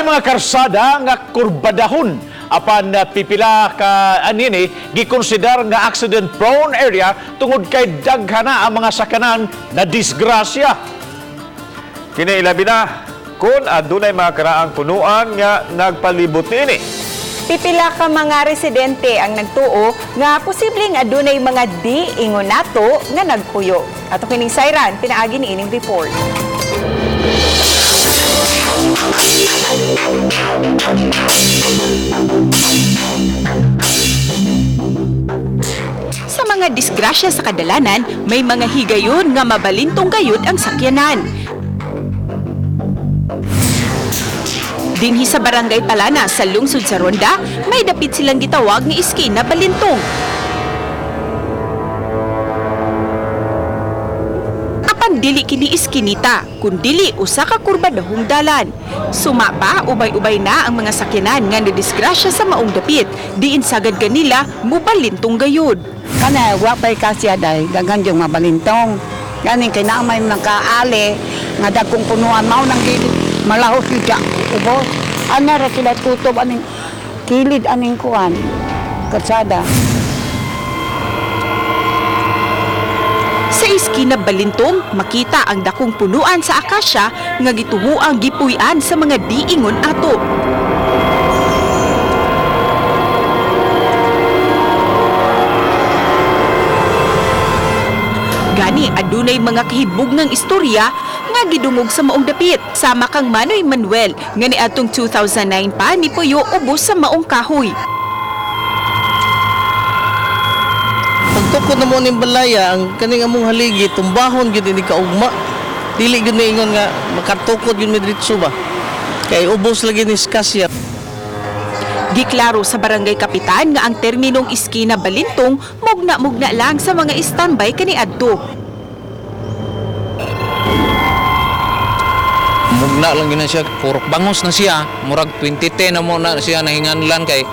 Dunay mga karsada nga kurbadahon apan pipila ka anini gikonsider nga accident prone area tungod kay daghana ang mga sakyanan na disgrasya. Kini ilabi na kung adunay mga karaang punuan nga nagpalibot niini. Pipila ka mga residente ang nagtuo nga posibleng adunay mga di ingon nato nga nagpuyo. Ato kining sayran pinaagi ni ining report. Sa mga disgrasya sa kadalanan, may mga higayon nga mabalintong gayud ang sakyanan. Dinhi sa Barangay Palana sa lungsod sa Ronda, may dapit silang gitawag nga iskina balintong. Apan dili kini iskinita, kundili usa ka kurbadahong dalan. Suma pa, ubay-ubay na ang mga sakyanan nga nadisgrasya sa maong dapit. Diin sagad kanila, mubalintong gayud. Kana wa pay kasya day daghan yung mabalintong. Ganing kay naa may nakaali nga dagkong punuan mao nang gilid malahos gyud siya ubos. Ana ra sila tutob aning kilid aning kuan kalsada. Sa iskina Balintong, makita ang dakong punuan sa akasya nga gituhuang gipuy-an sa mga diingon ato. Gani adunay mga kahibog ng istorya nga gidungog sa maong dapit. Sama kang Manoy Manuel nga niadtong 2009 pa ni Puyo ubos sa maong kahoy. Pagtukod na mo ning balaya, ang kaning among haligi, tumbahon gyud ini kaugma. Dili gyud niingon nga makatukod gyud mi diretso ba. Kay ubos lagi ni Skasya. Giklaro sa barangay kapitan nga ang terminong iskina Balintong mugna-mugna lang sa mga standby kaniadto. Mugna lang gina siya, purok bangos na siya. Murag 2010 na mo na siya nahinganlan kay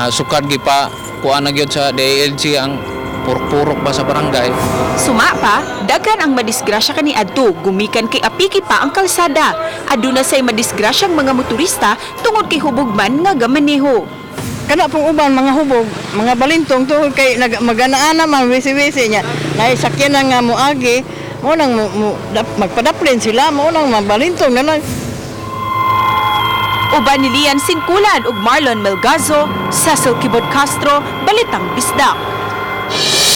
sukad gipa kuan na gyud sa DLG ang purok-purok ba sa barangay. Suma pa, daghan ang madisgrasya kaniadto gumikan kay apiki pa ang kalsada. Aduna say madisgrasyang mga motorista tungod kay hubog man nga gamaneho. Kana pong uban mga hubog, mga balintong to kay nag maganaana man wisi-wisi niya. Naay sakyanan nga moagi, mo nang magpadaplin sila, mo nang mabalintong na lang. Uban ni Lian Sinkulan ug Marlon Melgazo, Cecil Kibod Castro, Balitang Bisdak.